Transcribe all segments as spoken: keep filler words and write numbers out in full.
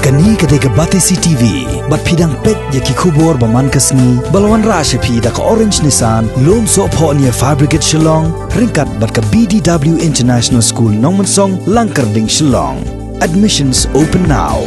Kane ka dei ka Batesi T V, bad phi dang peit ïa ki khubor ba man ka sngi, ba la wanrah sha phi da ka Orange Nissan, Lumsohphoh near Fire Brigade Shillong, ryngkat bad ka B D W International School Nongmensong, Langkyrding, Shillong. Admissions open now.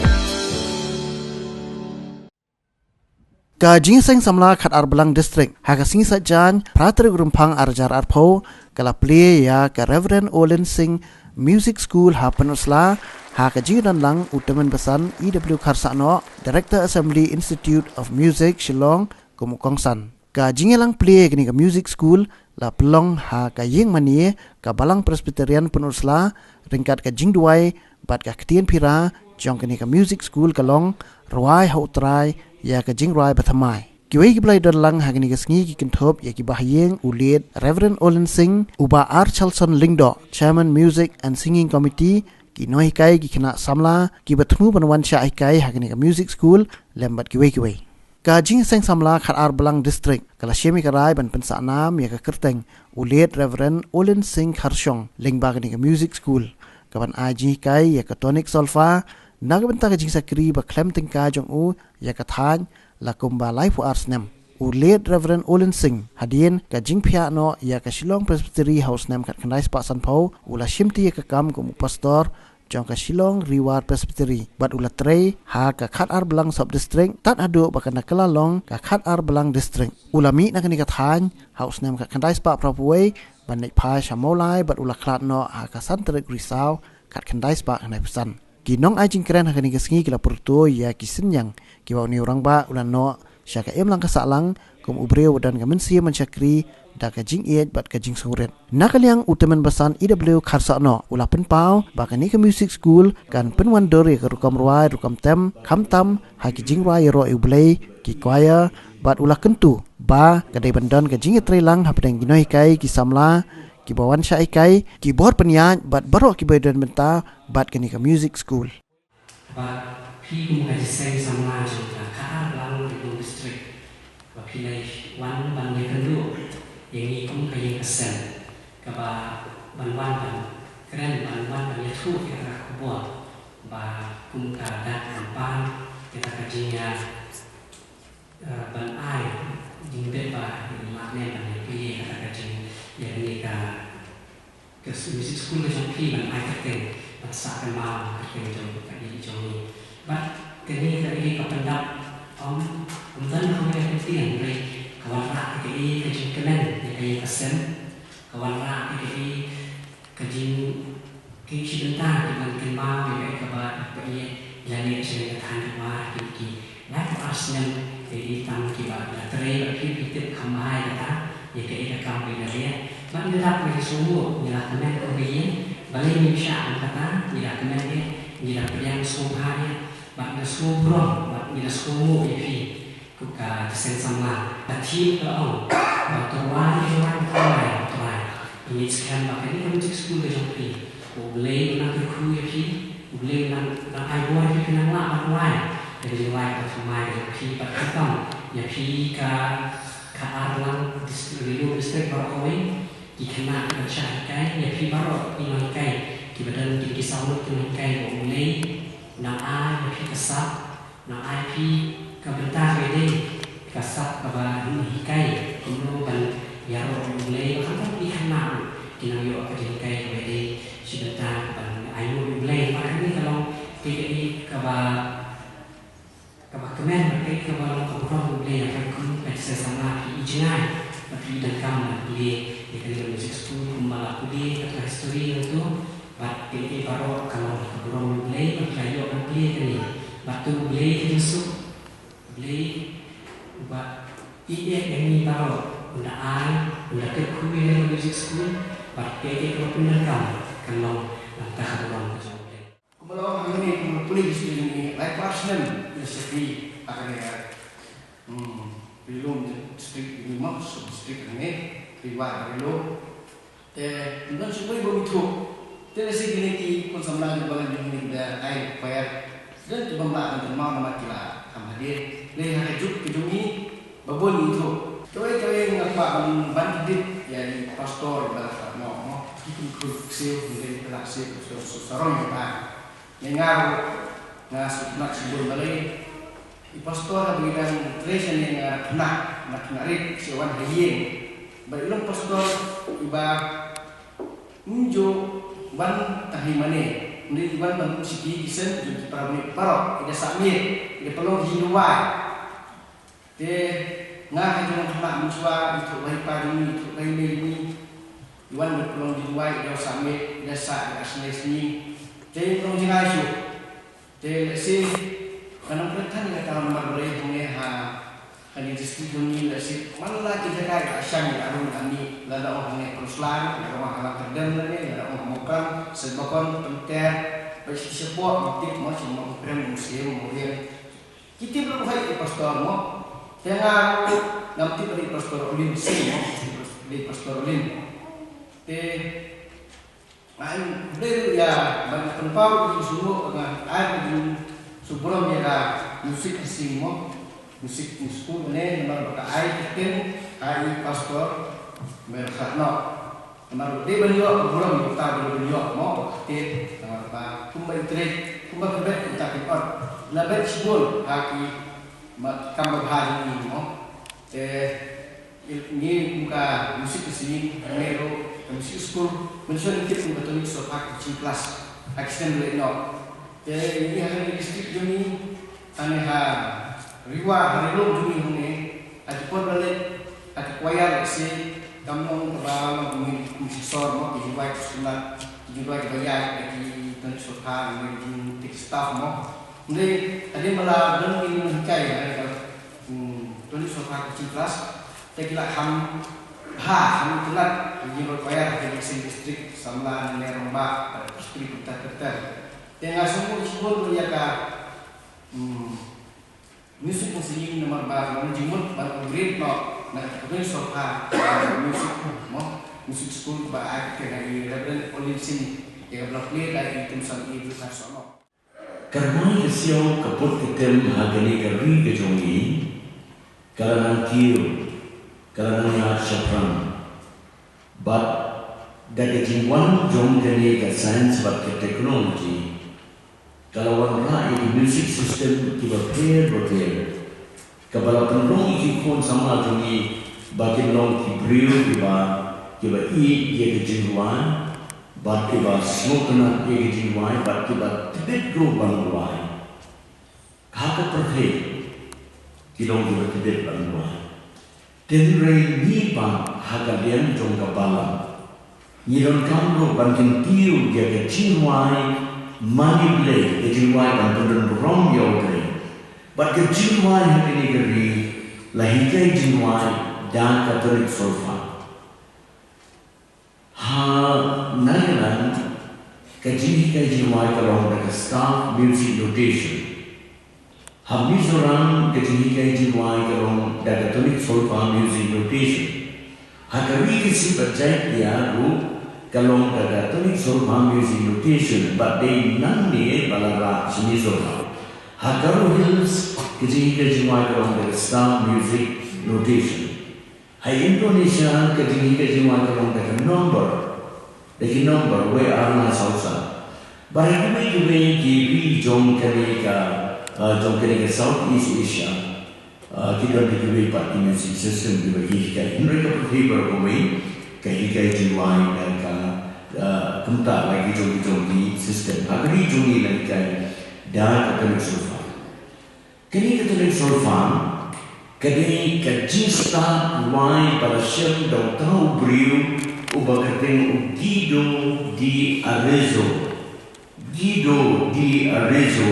Ka Jingïaseng Samla Khatar Balang District, ha ka sngi Saitjaiñ, phra tarik Rymphang ar hajar arphew, ka la plie ïa ka Reverend Olin Singh Music School ha Pynursla, ha ka jingdon lang u tymmen basan E W Kharsahnoh, Director Assembly Institute of Music Shillong, kum u kongsan. Ka jingïalang plie ïa kane ka music school la pynlong ha ka ïing mane ka Balang Presbyterian Pynursla, ryngkat ka jingduwai bad ka ktien phira jong kane ka music school ka long: Rwai ha U Trai ïa ka jingrwai bathymmai. Kiwei kiba la ïadon lang ha kane ka sngi ki kynthup ïa ki bahaïing u late Reverend Olin Singh, u Bah Archalson Lyngdoh, Chairman Music and Singing Committee, ki nonghikai, ki khynnah samla kiba thmu ban wan shah hikai ha kane ka music school, lem bad kiwei kiwei. Ka Jingïaseng Samla Khatar Balang District ka la shim ïa ka rai ban pynsah nam ïa ka kyrteng u late Reverend Olin Singh Kharshong lyngba kane ka music school, kaban ai jinghikai ïa ka tonic solfa na ka bynta ka jingshakri ba khlem tyngka jong u ïa ka thaiñ, la kumba laiphew ar snem. U late Reverend Olin Singh, hadien ka jingphiah noh ïa ka Shillong Presbytery ha u snem khatkhyndai spah sanphew, u la shimti ïa ka kam kum u pastor jong ka Shillong Rewar Presbytery, bad u la trei ha ka Khatar Balang Sub District tad haduh ba kan da kylla long ka Khatar Balang District. U la mih na kane ka thaiñ ha u snem khatkhyndai spah phraphew wei ban leit phai sha Mawlai, bad u la khlad noh ha ka san tarik Risaw khatkhyndai spah khyndaiphew san. Ki nongai jingkren ha kane ka sngi ki la pyrto ïa ki synñiang kiba une u rangbah u la noh sha ka imlang ka sahlang kum u briew uba don ka mynsiem ban shakri da ka jingïeit bad ka jingsngewrit. Na ka liang u tymmen basan E W Kharsahnoh u la pynpaw ba kane ka music school kan pynwandur ïa ka rukom rwai rukom tem, khamtam ha ki jingrwai ïaroh ïa U Blei, ki choir, bad u la kyntu ba ka dei ban don ka jingïatreilang hapdeng ki nonghikai, ki samla kiba wan shah hikai, ki bor pynïaid bad baroh kiba ïadon bynta bad kane ka music school. Ba phi kum ka Jingïaseng Samla jong ka Khatar Balang Ri Lum District, ba phi la wan ban ïakynduh ïa ngi kum ka ïing ka sem, kaba ban wan ban kren, ban wan ban ïathuh ïa ka khubor ba kum ka dak ban pan ïa ka jingïa, eh, ban ai jingbit ba ïa u marnen ban ïa plie ïa ka jing, ïa kane ka, ka music school ka jong phi, ban ai kyrteng, ban sah kynmaw kyrteng jong ka ïing jong ngi. Bad kane ka ïing ka pyndap, ym, ym don kawei ka ktien, hynrei ka wanrah ïa ka ïing ka jingkmen ïa ka ïing ka sem, ka wanrah ïa ka ïing ka jing, ki shi bynta ki ban kynmaw ïa kaei kaba phi ïa leh sha ka thaiñ Rwai ha kine ki laiphew ar snem. Ïa ki tam kiba la trei, ba phi, phi tip kham bha ïa kata, ïa kaei ka kam ba la leh. Bad ngi la dap ngi sngewbha, ngi la kmen ïa ka ïing, balei ngim shah kum kata, ngi la kmen ïa, ngi la pdiang sngewbha ïa, bad ngi la sngewburom, bad ngi la sngewbha ïa phi. Kum ka Jingïaseng Samla, ka theme ka ong, ba to rwai, to rwai, to rwai, to rwai. Ngi ngeit skhem ba kane ka music school ka jong phi, U Blei un nang kyrkhu ïa phi, U Blei un nang, nang ai bor ïa phi, phin nang lah ban rwai ïa ka jingrwai kaba thymmai ka jong phi, bad khamtam ïa phi ka, ka Khatar Balang District, Ri Lum District baroh kawei, ki khynnah kiba shah hikai, ïa phi baroh ki nonghikai kiba don, ki, ki saw ngut ki nonghikai, ba U Blei un nang ai ïa phi ka sap, nang ai phi ka bynta kaba ïadei, ka sap kaba hikai kumno ban ïaroh ïa U Blei, ba khamtam ki khynnah ruh kin nang ïoh ka jinghikai kaba ïadei shi bynta ban ainguh ïa U Blei. Namar kane ka long kaei kaei kaba, kaba kmen, kaei kaba long ka burom ïa U Blei. Ïa phi kum ka Jingïaseng Samla phi i jngai, ba phi i donkam ban plie ïa kane ka music school, kumba la pule ka history nangtu. Bad kaei kaei baroh ka long ka burom ïa U Blei ba phi la ïoh ban plie kane. Bad to U Blei ka jingsuk, U Blei uba ïeit ïa ngi baroh, un da ai, un da kyrkhu ïa kane ka music school, bad kaei kaei kaba pyndonkam kan long na ka bynta ka burom ka jong U Blei. Kumba la ong hangne, kumba pule ka history hangne, laiphew ar snem ngi la shakri ha kane ka, hmm, Ri Lum District, Ri Lum Sub District hangne, Ri Wah Ri Lum. Te ym don shuh uwei ba ym ithuh. Te lehse kine ki khun samla kiba la ïeng, kine kiba ai choir, ym don kiba ym lah ban kynmaw namar ki la kham hadien. Lei ha ka juk ka jong ngi ba bun ngi ithuh. Kawei kawei nga kwah ban, ban kyndiat ïa i pastor ba la khlad noh, mo. Ki khun khun ksiew, ki khun khun ksiew, ksiew, ksiew sarong ïa ka. Nga nga ruh, Nga sngewtynnat shibun balei i pastor haba ngi dang trei shane nga khynnah, nga khynnah rit sha wan ha ïing. Ba i long pastor iba ym ju wan tang hei mane, hynrei i wan ban ym shiki ki seng jong ki para bangeit baroh, i da sah miet, i da pynlong ki jingduwai. Te nga ha jong nga khynnah mynshuwa, i thoh ba i pa jong ngi, i thoh ba i mei jong ngi, i wan ban pynlong jingduwai, i da sah miet, i da sah, i da sah sngi. Te i long jingai shuh. Te lehse ngan ym kren than ïa kata namar balei hangne ha, ha kane district jong ngi lehse man la ki jaka la shang ïa arung ani, lada ong hangne Pynshlan, lada ong ha Langkyrdem lane, lada ong ha Mawkyrwat, Sait Bakon, Pynter, bad shi shapoh, Mawtip, Mawshynrut, Mawprem, Mawsyieng, Mawriang. Ki tip ruh hai i pastor mo. Te nga ruh ngam tip i pastor Olin Sing mo, i pastor Olin. Te nga ai blei ruh ïa ban pynpaw ka jingsngew, nga ai ka jingsngewburom ïa ka Music Sing mo, Music School ne, namar ba ka ai ka ktien ha i pastor Mer Khatnok. Namar ba dei ban ïoh ka burom ïa uta ba dei ban ïoh mo, ka ktien, namar ba kumba i trei, kumba ka bet uta ka ot. La bet shibun ha ki ma kam ba bha jong ngi mo. Te ngi kum ka Music Sing, ngi ruh ka Music School, mynshuwa ngi tip kum ka Tonic Solfa Coaching Class ha ki snem leit noh. Te ngi ha kane ka district jong ngi, hangne ha Ri War, ha Ri Lum jong ngi hangne, ha ki por ba leit, ha ki choir lehse kam long kaba long kum ki shisha mo, ki jingduwai ki sngewtynnat, ki jingduwai kiba ïaid da ki Tonic Solfa, ki jingtip staff mo. Hynrei hadien ba la don ki nonghikai ha ka, hmm, Tonic Solfa Coaching Class, te ki la kham bha, kham itynnat, ki jingrwai choir ha ki seng district, samla ne rangbah, district pynter pynter. Te nga sngewbha shibun ïa ka, hmm, Music Sing namar ba ka long jingmut ban upgrade noh na ka Tonic Solfa Music mo, Music School ba ai ka ngi Reverend Olin Sing ïa ka ba la plie da i Tumsan i Bukar Sono. Ka rwai ka siaw ka put ka tem ha kane ka ri ka jong ngi, ka la nang kiew, ka la nang ïaid shaphrang. Bad da ka jingwan jong kane ka science bad ka technology, ka la wanrah ïa ki music system kiba pher bapher, kaba la pynlong ïa ki khun samla jong ngi ba kin long ki briew kiba, kiba ïeit ïa ka jingrwai, bad kiba sngewtynnat ïa ka jingrwai, bad kiba tbit ruh ban rwai. Ha ka pyrthei ki long kiba tbit ban rwai. Hynrei ngi pat ha ka liang jong ka balang, ngi donkam ruh ban kyntiew ïa ka jingrwai mane Blei, ka jingrwai ban pyndonkam ïa U Blei. Bad ka jingrwai ha kane ka ri la hikai jingrwai da ka Tonic Solfa. Ha Nagaland ka jinghikai jingrwai ka long da ka staff music notation. Ha Mizoram ka jinghikai jingrwai ka long da ka Tonic Solfa music notation. Ha ka ri Khasi bad Jaintia ruh ka long da ka Tonic Solfa music notation, bad dei nangne ba la rah sha Mizoram. Ha Garo Hills ka jinghikai jingrwai ka long da ka staff music notation. Ha Indonesia ka jinghikai jingrwai ka long da ka number, da ki number wei ar lai saw saw. Bad ha kiwei kiwei ki ri jong kane ka, ah, jong kane ka Southeast Asia, ah, ki don da kiwei pat ki music system kiba ki hikai. Hynrei ka pyrthei baroh kawei ka hikai jingrwai da ka, ah, kumta la ki jong ki jong ki system. Ha ka ri jong ngi la hikai da ka Tonic Solfa. Kane ka Tonic Solfa ka dei ka jingstad rwai ba la shem da uta u briew uba kyrteng u Guido de Arezzo. Guido de Arezzo,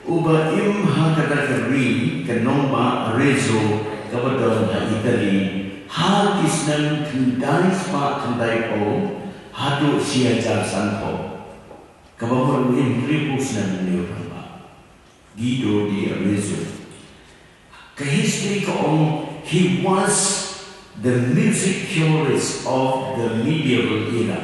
uba im ha kata ka ri ka nongbah Arezzo kaba don ha Italy, ha ki snem khyndai spah khyndai phew haduh shi hajar san phew. Kaba mut u im hynriewphew snem une u rangbah. Guido de Arezzo. Ka history ka ong, he was the music theorist of the medieval era.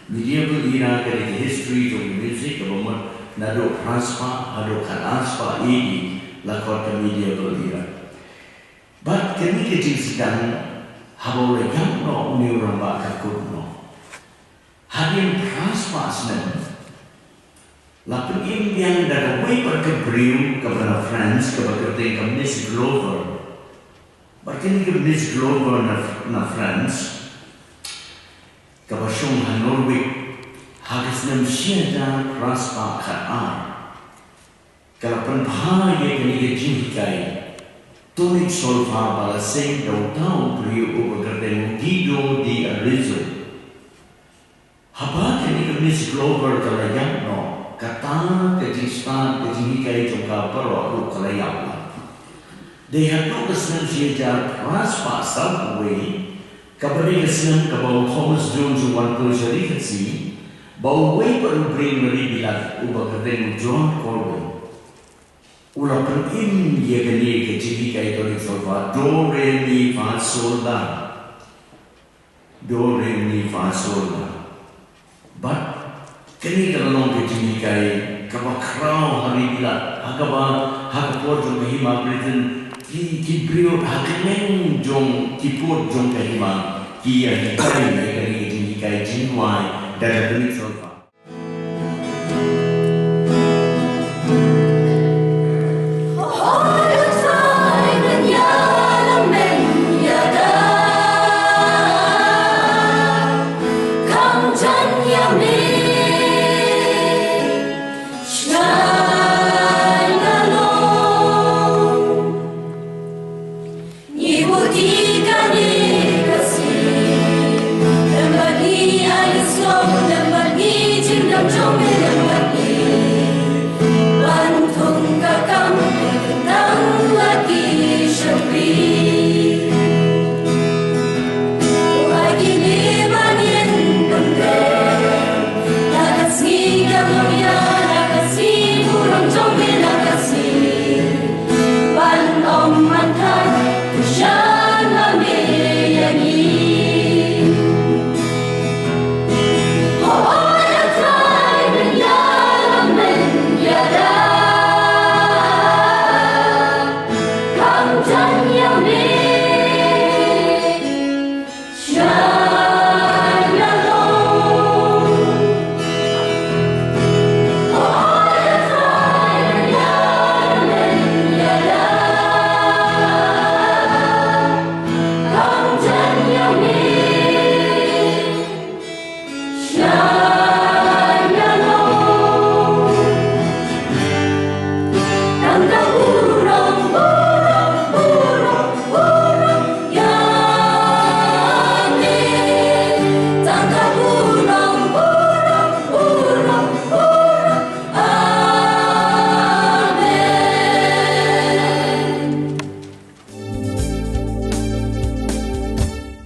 Medieval era ka dei ka history jong ka music kaba mut naduh phra spah haduh khatar spah A D, la khot ka medieval era. Bad kane ka jingsdang haba u la ïap noh une u rangbah ka kut noh. Hadien phra spah snem La pynim biang da kawei pat ka briew kaba na France kaba kyrteng ka Miss Glover. Bad kane ka Miss Glover na, na France kaba shong ha Norwich ha ka snem shi hajar phra spah khat ar. Ka la pynbha ïa kane ka jinghikai tonic solfa ba la seng da uta u briew uba kyrteng u Guido de Arezzo. Haba kane ka Miss Glover ka la ïap noh, kata ka jingstad ka jinghikai jong ka baroh ruh ka la ïap noh. Dei haduh ka snem shi hajar phra spah saw kawei, kaba dei ka snem kaba u Thomas Jones u wan poi sha ri Khasi, ba uwei pat u briew na ri Bilat uba kyrteng u John Colvin u la pynim ïa kane ka jinghikai tonic solfa, do re mi fa sol la. Do re mi fa sol la. Bad kane ka la long ka jinghikai kaba khraw ha ri Bilat, ha kaba ha ka por jong ka hima Britain ki, ki briew ha kylleng jong ki pud jong ka hima ki ïahikai ïa kane ka jinghikai jingduwai da ka tonic solfa.